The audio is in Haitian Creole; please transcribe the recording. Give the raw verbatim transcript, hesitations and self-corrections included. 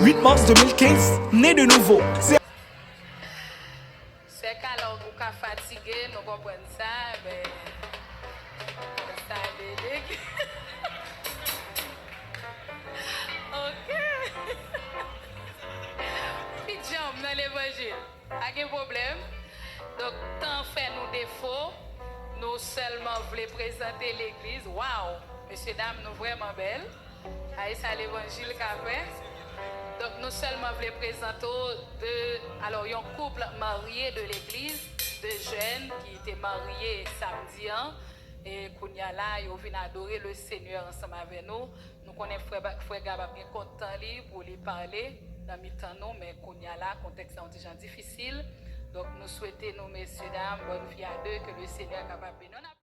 Huit mars deux mille quinze, né de nouveau. C'est Sè Kalòg, ou ka fatige, nou konprann sa, men sa delege. Ok. Pi djanm nan levanjil. Pa gen pwoblèm. Donk, tan fè nou defo. Nou sèlman vle prezante legliz. Waw! Mesye dam, nou vrèman bèl. Ay sa levanjil ka fè. Donk, nou sèlman vle prezante w de, alò, yon koup marye de legliz, de jèn ki te marye samdi an, e kounye a la, yo vin adore le Senyè ansanm avè nou. Nou konnen frè, frè Gab ap gen kontan li pou li pale nan mitan nou, men kounye a la, kontèks la yon ti jan difisil. Donk, nou swete nou, mesye dam, bonne vie à deux, ke le Senyè kapab beni nou.